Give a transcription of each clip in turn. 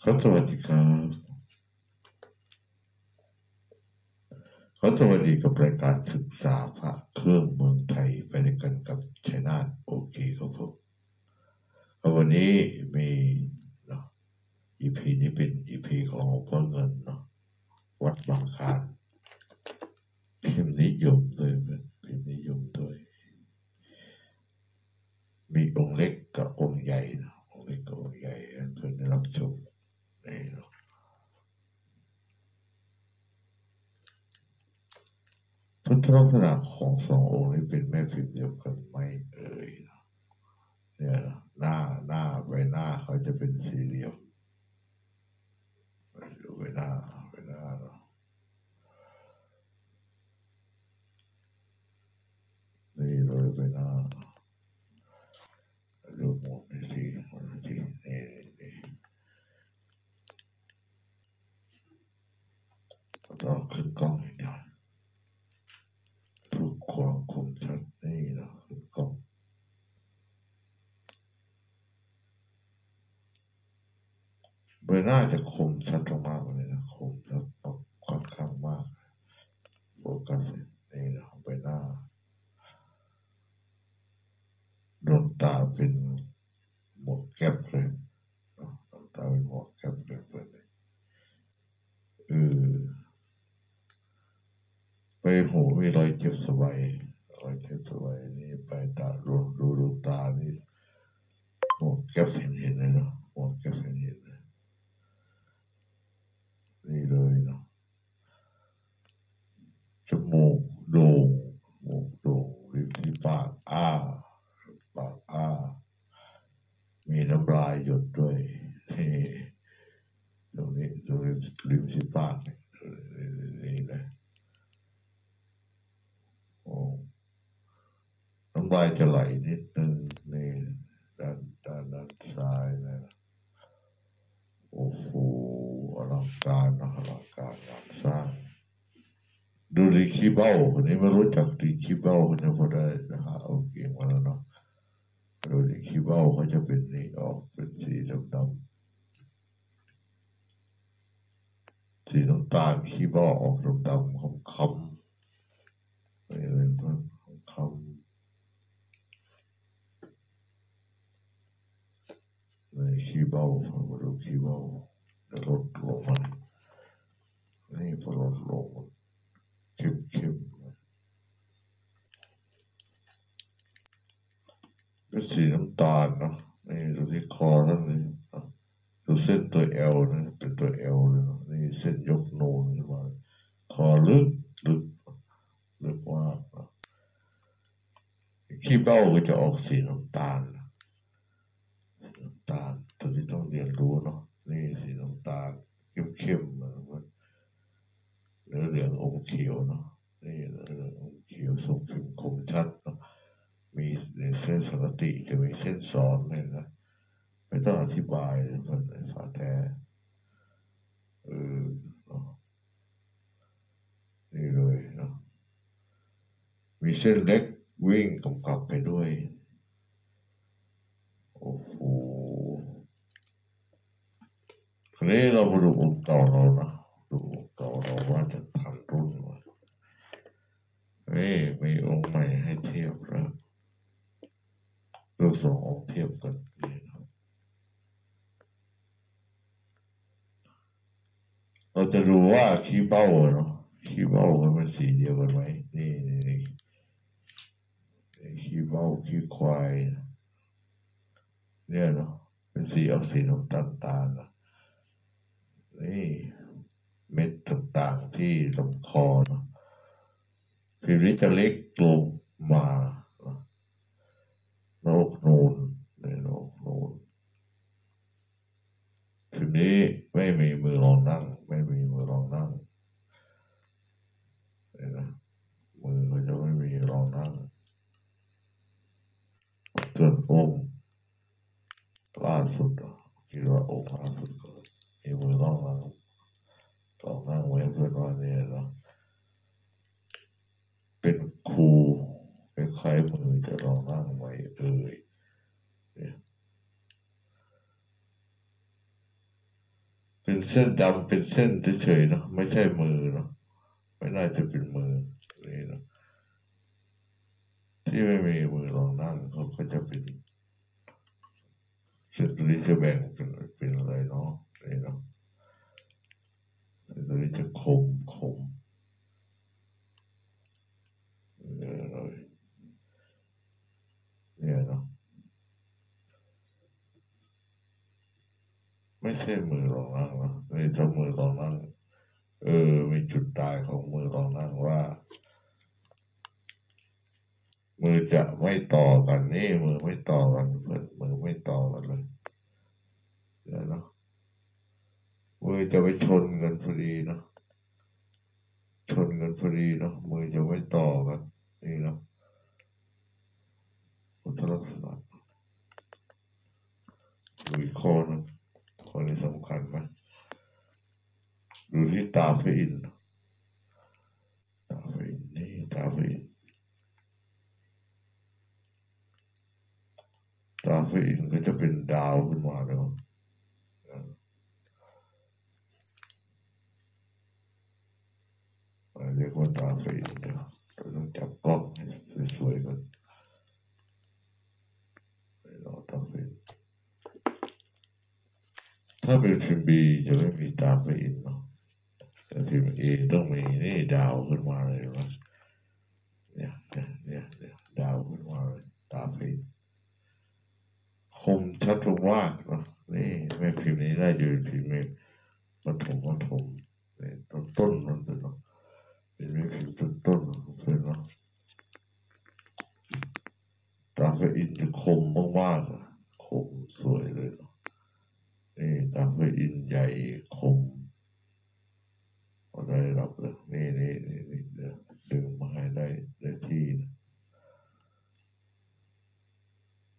สวัสดีครับ ขอสวัสดีกับรายการศึกษาพระเครื่องเมืองไทย ไปด้วยกันกับชัยนาท โอเคครับผม ครับ วันนี้มีเนาะ อีพี นี้เป็นอีพี ของหลวงพ่อเงินเนาะ วัดบางคลาน พิมพ์นิยมด้วย พิมพ์นิยมด้วย มีองค์เล็กกับองค์ใหญ่เนาะ องค์เล็กกับองค์ใหญ่ ให้เพื่อนได้รับชมนี่เนาะ พุทธลักษณะของสององค์นี้เป็นแม่พิมพ์เดียวกันไหมเอ่ย เนี่ยนะ หน้า หน้า ใบหน้าเขาจะเป็นสี่เหลี่ยม ดูใบหน้า ใบหน้าเนาะ นี่เลยใบหน้า ดูหมวกนี่สิ หมวกนี่สิ นี่ นี่ ต้องขึ้นกล้องอีกหน่อย เพื่อความคมชัด นี่เนาะ ขึ้นกล้อง ใบหน้าจะคมชัดมากๆ เลยนะ คมชัดค่อนข้างมาก โฟกัส นี่นะ ใบหน้า ดวงตาเป็นหมวกแก๊ปเลยเนาะ ดวงตาเป็นหมวกแก๊ปเลย เปิดเลย เออ ใบหูมีรอยเจ็บสบาย รอยเจ็บสบาย นี่ไปตา ดู ดูดวงตานี่ หมวกแก๊ปเห็นๆ เลยเนาะ หมวกแก๊ปเห็นๆ เลย นี่เลยเนาะ จมูกโด่ง จมูกโด่ง ริมฝีปากอ้า ปากอ้า มีน้ำลายหยดด้วย นี่ ตรงนี้ ตรงริม ริมฝีปากนี่ นี่นะ โอ้ น้ำลายจะไหลนิดนึง นี่ ด้าน ด้าน ด้านซ้ายนะ โอ้โห อลังการนะ อลังการงานสร้าง ดูดีขี้เบ้า คนนี้ไม่รู้จักดีขี้เบ้า คนนี้พอได้นะฮะ เอาเก่งมาแล้วเนาะ ดูดีขี้เบ้าเขาจะเป็นนี่ ออกเป็นสีดำๆ สีน้ำตาล ขี้เบ้าออกดำๆ คล้ำๆ นี่เป็นคล้ำๆ นี่ขี้เบ้า พอดูขี้เบ้า จะลดลงมา นี่พอลดลง เข้มๆ เป็นสีน้ำตาลเนาะ นี่ดูที่คอท่านนี่เนาะ ดูเส้นตัวแอลนะ เป็นตัวแอลเลยเนาะ นี่เส้นยกนูนขึ้นมา คอลึก ลึก ลึกมากเนาะ ขี้เบ้าก็จะออกสีน้ำตาล สีน้ำตาล ตัวที่ต้องเรียนรู้เนาะ นี่สีน้ำตาลเข้มๆ นะ มันเนื้อเหลืองอมเขียวเนาะ นี่เนื้อเหลืองอมเขียว ทรงพิมพ์คมชัดเนาะ มีในเส้นสนติจะมีเส้นซ้อนเลยนะ ไม่ต้องอธิบายเลย มันเป็นฝาแท้ เออ เนาะ นี่เลยเนาะ มีเส้นเล็กวิ่งกำกับไปด้วย โอ้โห คราวนี้เรามาดูองค์เก่าเรานะ ดูองค์เก่าเราว่าจะทันรุ่นไหม นี่มีองค์ใหม่ให้เทียบแล้ว ดูสององค์เทียบกันนี่นะ เราจะดูว่าขี้เบ้าเนาะ ขี้เบ้ามันเป็นสีเดียวกันไหม นี่ นี่ นี่ ขี้เบ้า ขี้ควาย เนี่ยเนาะ เป็นสีออกสีน้ำตาลๆ นะ นี่ เม็ดต่างๆ ที่ลำคอเนาะ พิมพ์นี้จะเล็กลงมาเนาะ หน้าอกนูน นี่ หน้าอกนูน พิมพ์นี้ไม่มีมือรองนั่ง ไม่มีมือรองนั่ง เห็นไหม มือเขาจะไม่มีรองนั่ง ส่วนองค์ล่าสุด คิดว่าองค์ล่าสุดก็มีมือรองนั่ง รองนั่งไว้เพื่อนว่าเนี่ยเนาะ เป็นครู คล้ายๆ มือจะรองนั่งไว้เอ่ย เนี่ย เ ເປັນເສັ້ນດຳ ເປັນເສັ້ນເສຍໆເນາະ ໄມ່ໃຊ່ມືເນາະ ໄມ່ໜ້າຈະເປັນມືນີ້ເນາະ ທີ່ໄມ່ມີມືລອງນັ່ງ ເຂົາກໍຈະເປັນ ເສັ້ນໂຕນີ້ຈະແບ່ງເປັນ ເປັນອະໄລເນາະ ນີ້ເນາະ ເສັ້ນໂຕນີ້ຈະຄົມ ຄົມ ເອີ ນີ້ເນາະ ໄມ່ໃຊ່ມືລອງນັ່ງເນາະ ນີ້ຕ້ອງມືລອງນັ່ງ ເອີ ມີຈຸດຕາຍຂອງມືລອງນັ່ງວ່າ ມືຈະໄມ່ຕໍ່ກັນນີ້ ມືໄມ່ຕໍ່ກັນ ເພິ່ນມືໄມ່ຕໍ່ກັນເລີຍ ເນາະ ມືຈະໄປຊົນກັນພໍດີເນາະ ຊົນກັນພໍດີເນາະ ມືຈະໄວ້ຕໍ່ກັນນີ້ເນາະ ໂອທະລັກສະນະ. ອີກຂໍ້ໜຶ່ງ ຂໍ້ນີ້ສຳຄັນນະ ຢູ່ທີ່ຕາເຟອີນ ຕາເຟອີນນີ້ ຕາເຟອີນ ຕາເຟອີນກໍຈະເປັນດາວຂຶ້ນມາເລີຍ ເອີ ເອີ້ນວ່າຕາເຟອີນເດີ ຕ້ອງຈັບກ້ອງໃຫ້ສວຍໆກ່ອນ ເນາະ ຕາເຟອີນ. ຖ້າເປັນພິມບີຈະໄມ່ມີຕາເຟອີນເນາະ ແຕ່ພິມເອຕ້ອງມີ ນີ້ດາວຂຶ້ນມາເລີຍເຫັນບໍ່ ເນຍ ເນຍ ເນຍ ດາວຂຶ້ນມາເລີຍ ຕາເຟອີນ ຄົມຊັດມາກໆເນາະ ນີ້ແມ່ພິມນີ້ໜ້າຈະເປັນພິມແມ່ປະຖົມ ປະຖົມ ຕົ້ນໆນັ້ນເນາະ ເປັນແມ່ພິມຕົ້ນໆຂອງເພິ່ນເນາະ. ຕາເຟອີນຈະຄົມມາກໆ ຄົມສວຍເລີຍເນາະ ນີ້ຕາເຟອີນໃຫຍ່ ຄົມ ບໍ່ໄດ້ຮັບເລີຍ ນີ້ໆໆ ດຶງມາໃຫ້ໄດ້ ໄດ້ທີ່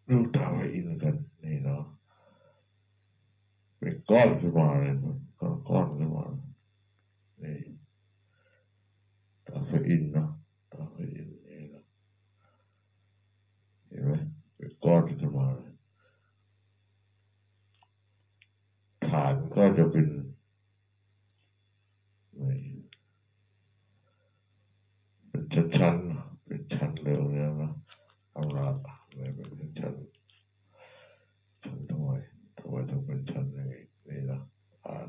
ດູຕາເຟອີນກັນ ນີ້ເນາະ ເປັນກ້ອນຂຶ້ນມາເລີຍ ກ້ອນໆຂຶ້ນມາ ນີ້ຕາເຟອີນເນາະ ຕາເຟອີນນີ້ເນາະ ເຫັນໄໝ ເປັນກ້ອນຂຶ້ນມາເລີຍ ຖານກໍຈະເປັນ ນີ້ ເປັນຊັ້ນໆ ເປັນຊັ້ນເລີຍເນາະ ເອົາລະ ນີ້ເປັນຊັ້ນໆ ຊັ້ນທຳໄມ ທຳໄມຕ້ອງເປັນຊັ້ນຢ່າງນີ້ ນີ້ນະ ຖານ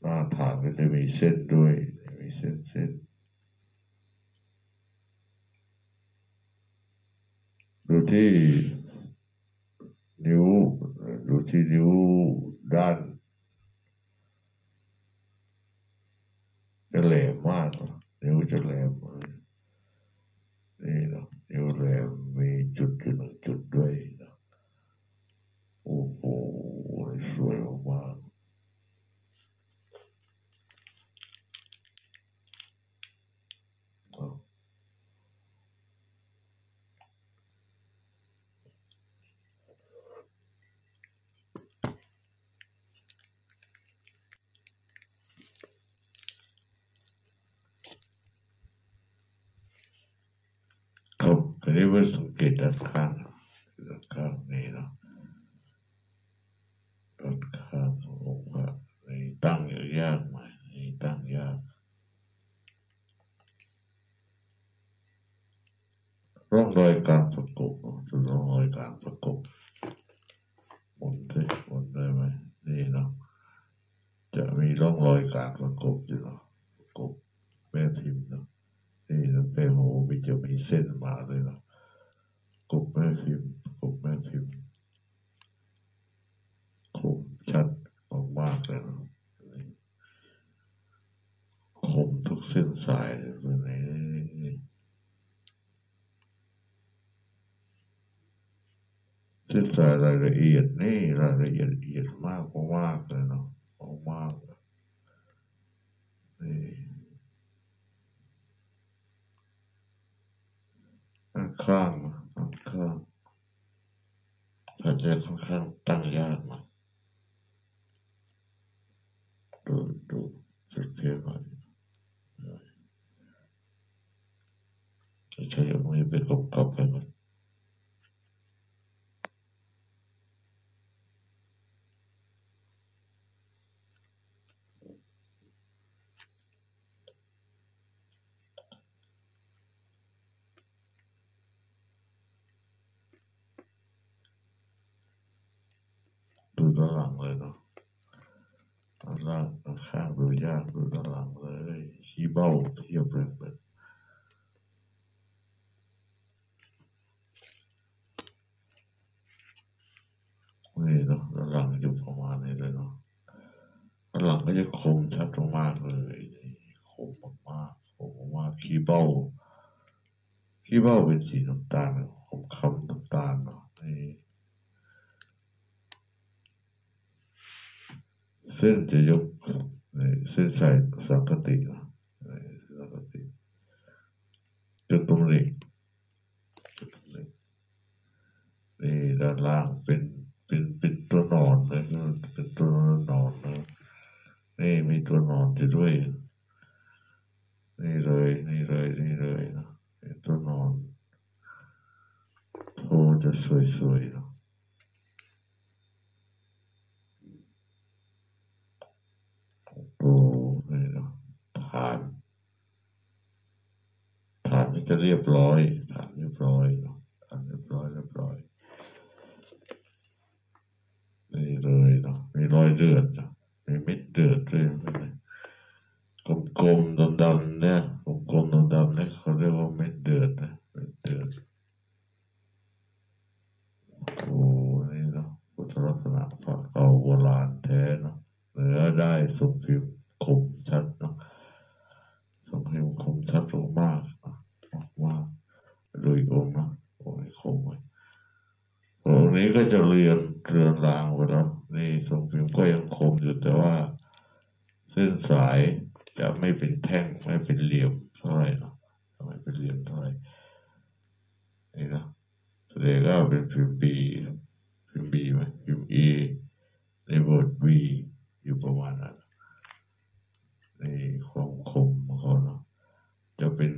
ໜ້າຖານກໍຈະມີເສັ້ນດ້ວຍ ມີເສັ້ນໆ ຢູ່ທີ່ ນິ້ວ ຢູ່ທີ່ນິ້ວດ້ານ ຈະແຫຼມມາກເນາະ ນິ້ວຈະແຫຼມມາກ ນີ້ເນາະ ນິ້ວແຫຼມ ມີຈຸດຢູ່ໜຶ່ງຈຸດດ້ວຍເນາະ ໂອ້ໂຫ ສວຍມາກໆ. ຄັບ ອັນນີ້ເບິ່ງສັງເກດດ້ານຂ້າງ ດ້ານຂ້າງນີ້ເນາະ ດ້ານຂ້າງຂອງອົງພະ ນີ້ຕັ້ງຍາກ ນີ້ຕັ້ງຍາກ ຮ່ອງຮອຍການປະກົບເນາະ ຮ່ອງຮອຍການປະກົບ ໝູນເດີ ໝູນໄດ້ໄໝ ນີ້ເນາະ ຈະມີຮ່ອງຮອຍການປະກົບຢູ່ເນາະ ປະກົບແມ່ພິມເນາະ ນີ້ເນາະ ແມ່ໂຫ ມີ ຈະມີເສັ້ນມາເລີຍເນາະ ປະກົບແມ່ພິມ ປະກົບແມ່ພິມ ຄົມຊັດມາກໆເລີຍເນາະ ຄົມທຸກເສັ້ນສາຍເລີຍ ເສັ້ນສາຍລາຍລະອຽດນີ້ ລາຍລະອຽດ ອຽດມາກ ມາກໆເລີຍເນາະ ມາກໆ ນີ້ ດ້ານຂ້າງ ດ້ານຂ້າງ ຖ້າຈະຂ້ອນຂ້າງຕັ້ງຍາກເນາະ ໂດຍ ໂດຍ ໂອເຄ ບາດນີ້ ໃຊ້ມືໄປກົບໆ ໄປໝົດ. ດ້ານຫຼັງເລີຍເນາະ ດ້ານຫຼັງຂ້າງດູຍາກ ດູດ້ານຫຼັງເລີຍ ຂີ້ເບົ້າທຽບເລີຍ ນີ້ເນາະ ດ້ານຫຼັງຢູ່ປະມານນີ້ເລີຍເນາະ ດ້ານຫຼັງກໍຈະຄົມຊັດອອກມາເລີຍ ຄົມມາກໆ ຄົມມາກໆ ຂີ້ເບົ້າ ຂີ້ເບົ້າເປັນສີນ້ຳຕານ ຄຳໆ ນ້ຳຕານເນາະ ນີ້ ເສັ້ນຈະຍົກ ເສັ້ນສາຍສັງກະຕິເນາະ ສັງກະຕິ ຈຸດຕົງນີ້ ນີ້ດ້ານລ່າງເປັນ ເປັນ ເປັນຕົວນອນເລີຍ ເປັນຕົວນອນເລີຍ ນີ້ມີຕົວນອນຢູ່ດ້ວຍ ນີ້ເລີຍ ນີ້ເລີຍ ນີ້ເລີຍເນາະ ເປັນຕົວນອນ ໂທຈະສວຍໆເນາະ ໂຕນີ້ເນາະ ຖານ ຖານນີ້ຈະລຽບລ້ອຍ ຖານລຽບລ້ອຍເນາະ ຖານລຽບລ້ອຍ ລຽບລ້ອຍ ນີ້ເລີຍເນາະ ມີລອຍເລືອດເນາະ ມີເມັດເລືອດເລີຍ ກົມໆ ດຳໆ ເນຍ ກົມໆ ດຳໆ ເນຍ ເຂົາຮຽກວ່າເມັດເລືອດນະ ເມັດເລືອດ. ໂອ້ ນີ້ເນາະ ພຸດທະລັກສະນະພະເກົ່າໂບລານແທ້ເນາະ ເນື້ອດ້າຍຊົງພິມຄົມຊັດເນາະ ຊົງພິມຄົມຊັດ ໂອ ມາກເນາະ ມາກໆ ໂດຍອົງເນາະ ໂອ້ຍ ຄົມເວີຍ ໂຕນີ້ກໍຈະເລືອນ ເລືອນລາງໄປແລ້ວ ນີ້ຊົງພິມກໍຍັງຄົມຢູ່ ແຕ່ວ່າເສັ້ນສາຍຈະໄມ່ເປັນແທ່ງ ໄມ່ເປັນຫຼ່ຽມເທົ່າໃດເນາະ ຈະໄມ່ເປັນຫຼ່ຽມເທົ່າໃດ ນີ້ເນາະ ສະແດງວ່າເປັນພິມບີ ພິມບີໄໝ ພິມອີ ໃນເວີດວີ ຢູ່ປະມານນັ້ນ ໃນຄວາມຄົມຂອງເຂົາເນາະ ຈະເປັນ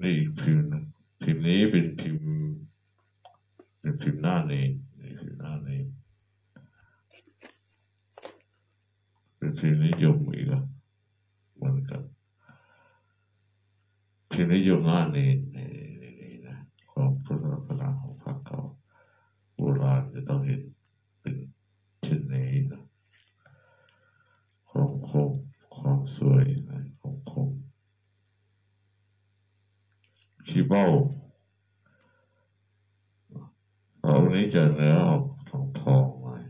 ນີ້ອີກພິມໜຶ່ງ ພິມນີ້ເປັນພິມ ເປັນພິມໜ້າເນນ ນີ້ພິມໜ້າເນນ ເປັນພິມນິຍົມອີກລະ ເໝືອນກັນ ພິມນິຍົມໜ້າເນນ ນີ້ ນີ້ ນີ້ນະ ຂອງພຸດທະລັກສະນະຂອງພະເກົ່າໂບລານຈະຕ້ອງເຫັນເປັນເຊັ່ນນີ້ນະ ຄວາມຄົມ ຄວາມສວຍນະ ຄວາມຄົມ ຂີ້ເບົ້າ ເບົ້ານີ້ຈະເນື້ອອອກທອງໆ ໜ້ອຍ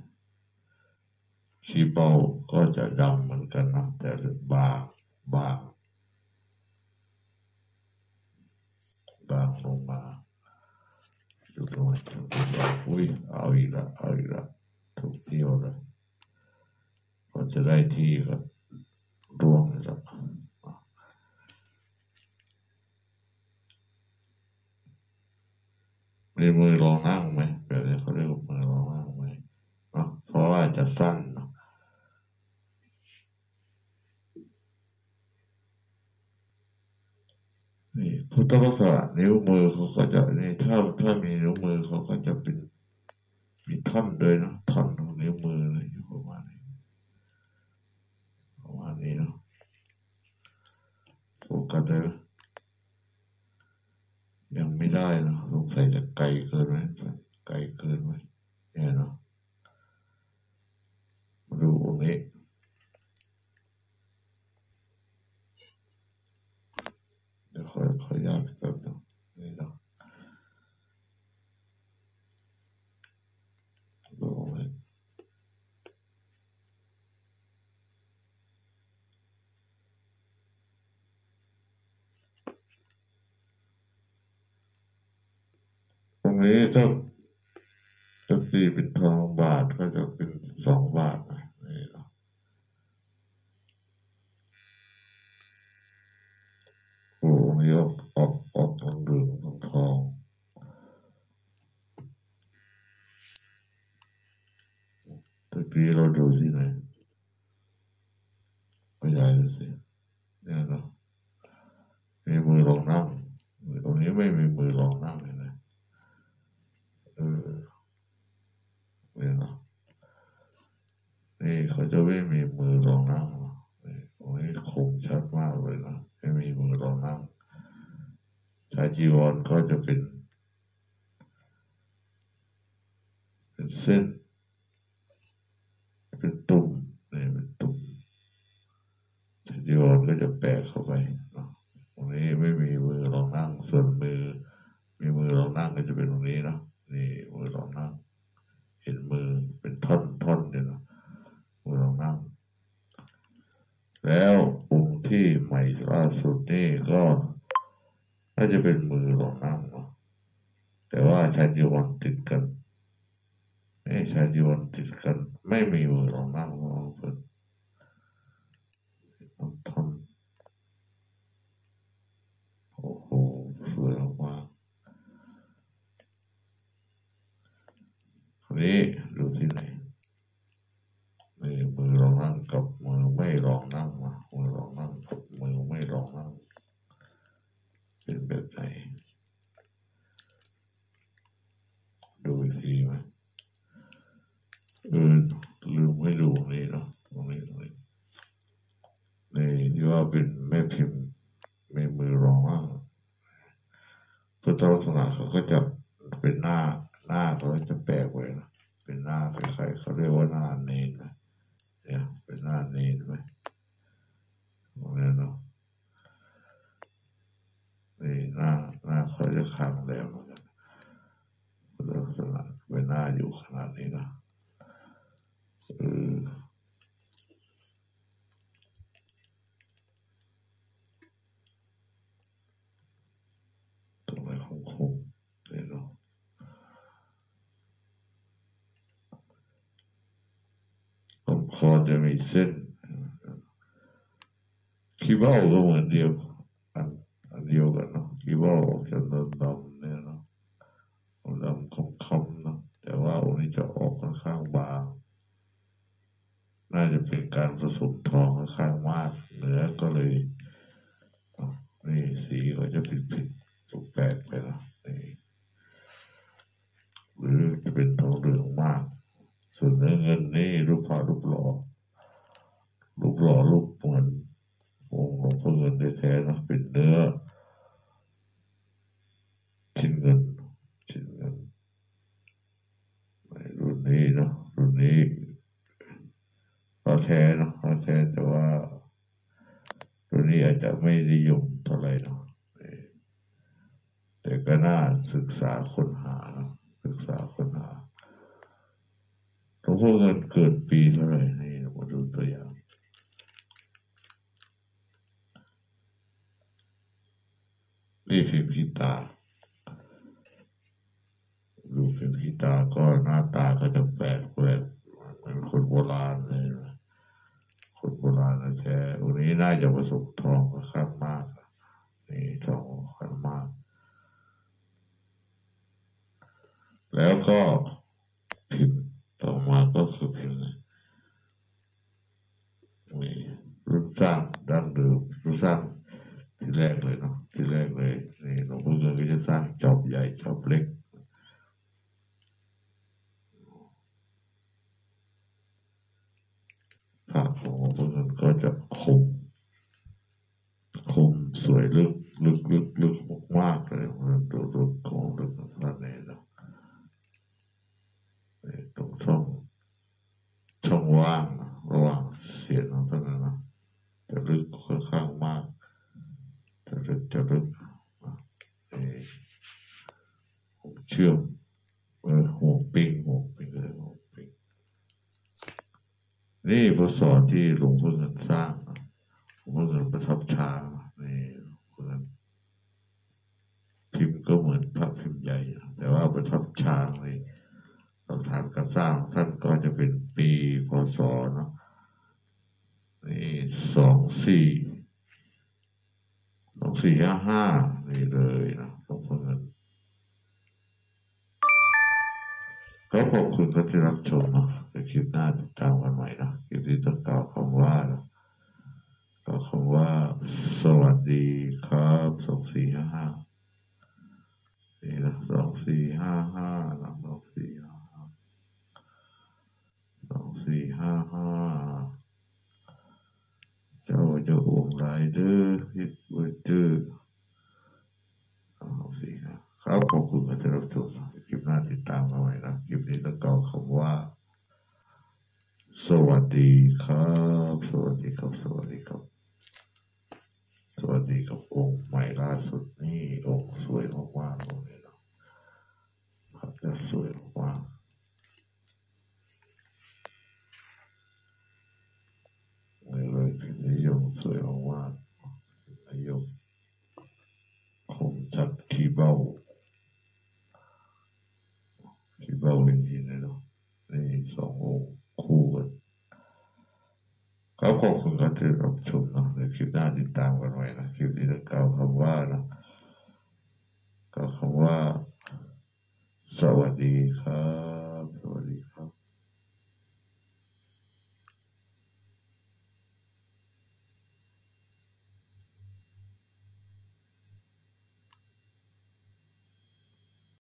ຂີ້ເບົ້າກໍຈະດຳເໝືອນກັນເນາະ ແຕ່ບາງ ບາງ ບາງລົງມາ ຢູ່ຕະວັນຕົກ ອຸ້ຍ ເອົາອີກລະ ເອົາອີກລະ ທຸກທ່ຽວລະ ກວ່າຈະໄດ້ທີ່ກໍລ່ວງອີກລະ ມີມືລອງນັ່ງໄໝ? ແບບນີ້ເຂົາເອີ້ນມືລອງນັ່ງໄໝເນາະ? ເພາະວ່າຈະສັ້ນເນາະ. ນີ້ ພຸດທະລັກສະນະ ນິ້ວມືເຂົາກໍຈະ ນີ້ ຖ້າ ຖ້າມີນິ້ວມືເຂົາກໍຈະເປັນ ມີທ່ອນດ້ວຍເນາະ ທ່ອນຂອງນິ້ວມືເລີຍ ປະມານນີ້ ປະມານນີ້ເນາະ. ໂຟກັສໄດ້ ຍັງບໍ່ໄດ້ເນາະ ສົງໄສຈະໄກເກີນໄປ ໄກເກີນໄປ ແນ່ເນາະ. ມາດູອົງນີ້ ດຽວຂໍ ຂໍອະນຸຍາດແປັບໜຶ່ງ ນີ້ເນາະ ເບິ່ງເອົາໄວ້. ອັນນີ້ຖ້າ ຖ້າຕີເປັນທອງບາດ ກໍຈະເປັນສອງບາດນະ ນີ້ເນາະ. ໂອ້ ອັນນີ້ອອກ ອອກ ອອກເຫຼືອງໆ ທອງໆ ແຕ່ກີ້ເຮົາດູທີ່ໃນ ຂະຫຍາຍດູຊິ ແນ່ນອນ ມີມືລອງນັ່ງ ຕົງນີ້ໄມ່ມີມືລອງນັ່ງເຫັນໄໝ? ເອີ ນີ້ເນາະ ນີ້ເຂົາຈະໄມ່ມີມືລອງນັ່ງເນາະ ນີ້ ຕົງນີ້ຄົມຊັດມາກເລີຍເນາະ ໄມ່ມີມືລອງນັ່ງ. ຊາຍຈີວອນກໍຈະເປັນ ເປັ ເປັນເສັ້ນ ເປັນຕຸ່ມ ນີ້ເປັນຕຸ່ມ ໄຊຈີວອນກໍຈະແປກເຂົ້າໄປເນາະ. ຕົງນີ້ໄມ່ມີມືລອງນັ່ງ, ສ່ວນມື ມີມືລອງນັ່ງກໍຈະເປັນຕົງນີ້ເນາະ. ນີ້ມືລອງນັ່ງ ເຫັນມືເປັນທ່ອນໆຢູ່ເນາະ ມືລອງນັ່ງ. ແລ້ວອົງທີ່ໃໝ່ລ່າສຸດນີ້ກໍໜ້າຈະເປັນມືລອງນັ່ງເນາະ ແຕ່ວ່າໄຊຈີວອນຕິດກັນ. ນີ້ໄຊຈີວອນຕິດກັນ ໄມ່ມີມືລອງນັ່ງຂອງເພິ່ນ. ໂອ້ໂຫ ສວຍມາກໆ. ນີ້ ດູທີ່ນີ້ ນີ້ມືລອງນັ່ງກັບມືໄມ້ລອງນັ່ງນະ ມືລອງນັ່ງກັບມືໄມ້ລອງນັ່ງ ເປັນແບບໃດ? ດູອີກທີໄໝ? ເອີ ລືມໃຫ້ດູນີ້ເນາະ ຕົງນີ້ ຕົງນີ້ ນີ້ທີ່ວ່າເປັນແມ່ພິມ ແມ່ມືລອງນັ່ງ ພຸດທະລັກສະນະເຂົາກໍຈະເປັນໜ້າ ໜ້າເຂົາຈະແປກໄວ້ນະ ເປັນໜ້າຄ້າຍໆ ເຂົາຮຽກວ່າໜ້າເນນນະ ເນຍ ເປັນໜ້າເນນໄປ ບໍ່ແມ່ນເນາະ. ນີ້ໜ້າ ໜ້າເຂົາຈະຂ້າງແຫຼມເໝືອນກັນ ລັກສະນະໃບໜ້າຢູ່ຂະໜາດນີ້ນະ ເອີ ຕົງໃນຄົງໆ ນີ້ເນາະ ລຳຄອຈະມີເສັ້ນ ຂີ້ເບົ້າກໍເໝືອນດຽວ ອັນ ອັນດຽວກັນເນາະ ຂີ້ເບົ້າອອກຈະດຳໆ ນີ້ເນາະ ດຳໆ ຄ້ຳໆ ເນາະ ແຕ່ວ່າອົງນີ້ຈະອອກຂ້ອນຂ້າງບາງ ໜ້າຈະເປັນການປະສົມທອງຂ້ອນຂ້າງມາກ ເນື້ອກໍເລີຍ ນີ້ສີກໍຈະຜິດໆ ແປກໆ ໄປເນາະ ນີ້ ຫຼືຈະເປັນທອງເຫຼືອງມາກ. ສ່ວນເນື້ອເງິນນີ້ ຮູບພະຮູບຫຼໍ່ ຮູບຫຼໍ່ ຮູບເໝືອນອົງຫຼວງພໍ່ເງິນແທ້ໆ ເນາະ ເປັນເນື້ອຊິ້ນເງິນ ຊິ້ນເງິນ ລຸ້ນນີ້ເນາະ ລຸ້ນນີ້ ຫຼໍ່ແທ້ເນາະ ຫຼໍ່ແທ້ ແຕ່ວ່າລຸ້ນນີ້ອາດຈະໄມ່ນິຍົມເທົ່າໃດເນາະ ແຕ່ກໍໜ້າສຶກສາຄົ້ນຫາເນາະ ສຶກສາຄົ້ນຫາ. ຫຼວງພໍ່ເງິນເກີດປີເທົ່າໃດ? ນີ້ມາດູຕົວຢ່າງ ນີ້ພິມຂີ້ຕາ ດູພິມຂີ້ຕາກໍໜ້າຕາກໍຈະແປກໆ ເໝືອນຄົນໂບລານເລີຍ ຄົນໂບລານແທ້ໆ. ອົງນີ້ໜ້າຈະປະສົມທອງຂ້ອນຂ້າງມາກ ນີ້ທອງຂ້ອນຂ້າງມາກ ແລ້ວກໍພິມຕໍ່ມາກໍຄືພິມນີ້ ນີ້ ລຸ້ນສ້າງດັ້ງເດີມ ລຸ້ນສ້າງທີແລກເລີຍເນາະ ທີແລກເລີຍ ນີ້ ຫຼວງພໍ່ເງິນກໍຈະສ້າງຈອບໃຫຍ່ຈອບເລັກ ພະຂອງຫຼວງພໍ່ເງິນກໍຈະຄົມ ຄົມສວຍເລິກ ເລິກ ເລິກ ເລິກມາກໆ ເລີຍ ໂດດໆ ຂອງເລິກຂະໜາດນີ້ເນາະ ເອີ ຕົງຊ່ອງ ຊ່ອງວ່າງລະຫວ່າງສຽນຂອງເພິ່ນນະ ຈະເລິກຂ້ອນຂ້າງມາກ ຈະເລິກ ຈະເລິກ ເອີ ຫົວເຊື່ອມ ເອີ ຫົວປິງ ຫົວປິງ ເອີ ຫົວປິງ. ນີ້ ພ.ສ. ທີ່ຫຼວງພໍ່ເງິນສ້າງ ຫຼວງພໍ່ເງິນປະທັບຊ້າງ ນີ້ ເພິ່ນ ພິມກໍເໝືອນພະພິມໃຫຍ່ ແຕ່ວ່າປະທັບຊ້າງນີ້ ຫຼັກຖານການສ້າງຂອງທ່ານກໍຈະເປັນປີ ພ.ສ. ເນາະ ນີ້ ສອງສີ່ ສອງສີ່ຫ້າຫ້າ ນີ້ເລີຍເນາະ ຫຼວງພໍ່ເງິນ. ກໍຂອບຄຸນທີ່ຮັບຊົມເນາະ ໃນຄລິບໜ້າຕິດຕາມກັນໃໝ່ເນາະ. ຄລິບນີ້ຕ້ອງກ່າວຄຳວ່າ ກ່າວຄຳວ່າ ສະຫວັດດີຄັບ ສອງສີ່ຫ້າຫ້າ ນີ້ນະ ສອງສີ່ຫ້າຫ້ານະ ສອງສີ່ຫ້າຫ້າ ສອງສີ່ຫ້າຫ້າ ເຈົ້າຈະໂອງຫຼາຍເດີ ເຮັດບໍ່ຈື່ ສອງສີ່ຫ້າ ຄັບ ຂອບຄຸນທີ່ຮັບຊົມ ຄລິບໜ້າຕິດຕາມກັນໃໝ່ນະ. ຄລິບນີ້ຕ້ອງກ່າວຄຳ ดีครับ สวัสดีครับ สวัสดีครับ สวัสดีกับองค์ใหม่ล่าสุดนี่ องค์สวยมากๆ องค์นี้เนาะ ภาพจะสวยมากๆ นี่เลย พิมพ์นิยมสวยมากๆ พิมพ์นิยม คมชัดขี้เบ้า ขี้เบ้าจริงๆ เลยเนาะ นี่สององค์คู่กัน ครับ ขอบคุณครับที่รับชมเนาะ ในคลิปหน้าติดตามกันใหม่นะ คลิปนี้ต้องกล่าวคำว่านะ กล่าวคำว่า สวัสดีครับ